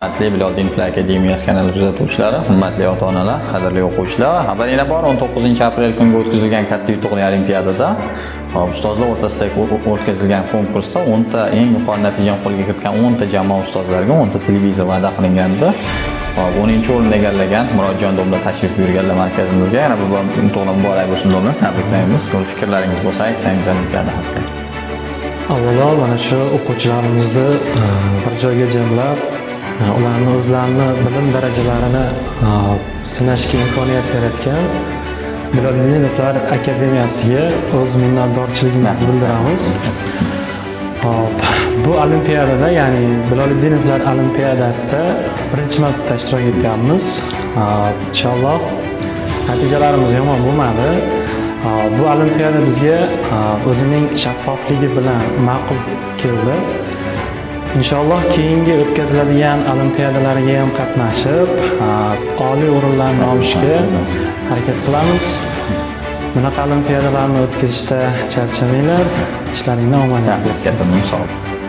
Hurmatli Biloliddin Akademiyasi kanali kuzatuvchilari, hurmatli ota-onalar, qadrli o'quvchilar, xabaringlar bor, 19-aprel kungi o'tkazilgan katta yutuqli olimpiadada hop, ustozlar o'rtasida o'tkazilgan konkursda 10 ta eng yuqori natijani qo'lga kiritgan 10 ta jamoa ustozlarga 10 ta televizor va'da qilingandi. Hop, 10-o'rinni egallagan Murodjon domla tashrif buyurganlar markazimizga. Yana bir bor yutuqlar muborak bo'lsin, domla, tabriklaymiz. To'g'ri, fikrlaringiz bo'lsa, aytsangiz olimpiada haqida. Avvalo mana shu o'quvchilarimizni bir joyga jamlab, ularni o'zlarini bilim darajalarini sinashga imkoniyat yaratgan Biloliddinovlar akademiyasiga o'z minnatdorchiligimizni bildiramiz. Hop, bu olimpiadada, ya'ni Biloliddinovlar olimpiadasida birinchi marta ishtirok etganmiz. Inshaalloh, natijalarimiz yomon bo'lmadi. Bu olimpiada bizga o'zining shaffofligi bilan ma'qul keldi. Inshaalloh, keyingi o'tkaziladigan olimpiadalarga ham qatnashib, oliy o'rinlarni olishga harakat qilamiz. Bunaqa olimpiadalarni o'tkazishda charchamanglar, ishlaringda omad bersin. Katta sog'.